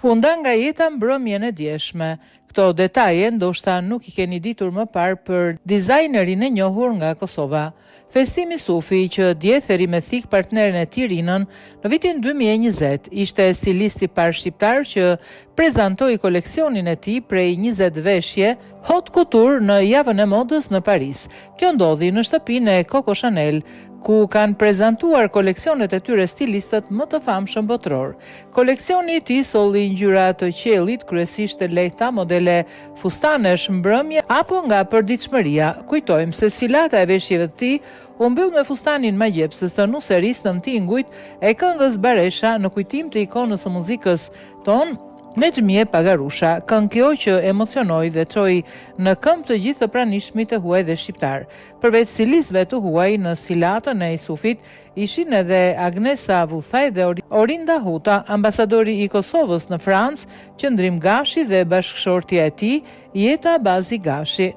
U nda nga jeta mbrëmjen e djeshme. Këto detaje ndoshta nuk i keni ditur më parë për dizajnerin e njohur nga Kosova. Festim Isufi, që dje theri me thikë partneren e tij Rinën në vitin 2020, ishte stilisti i parë shqiptar që prezantoi koleksionin e tij prej 20 veshje Haute Couture në Javën e Modës në Paris. Kjo ndodhi në shtëpinë e Coco Chanel, ku kanë prezantuar koleksionet e tyre stilistët më të famshëm botërorë. Koleksioni i tij solli ngjyra të qiellit, kryesisht të lehta, modele fustanesh mbrëmje apo nga përditshmëria. Kujtojmë se sfilata e veshjeve të tij u mbyll me fustanin magjepsës të nuserisë nën tingujt e këngës Baresha në kujtim të ikonës së muzikës tonë, Nexhmije Pagarusha, këngë kjo që emocionoi dhe çoi në këmbë të gjithë të pranishmit e huaj dhe shqiptarë. Përveç stilistëve të huaj në sfilatën e Isufit ishin edhe Agnesa Vuthaj dhe Orinda Huta, ambasadori i Kosovës në Francë, Qëndrim Gashi dhe bashkëshortja e tij, Jeta Abazi Gashi.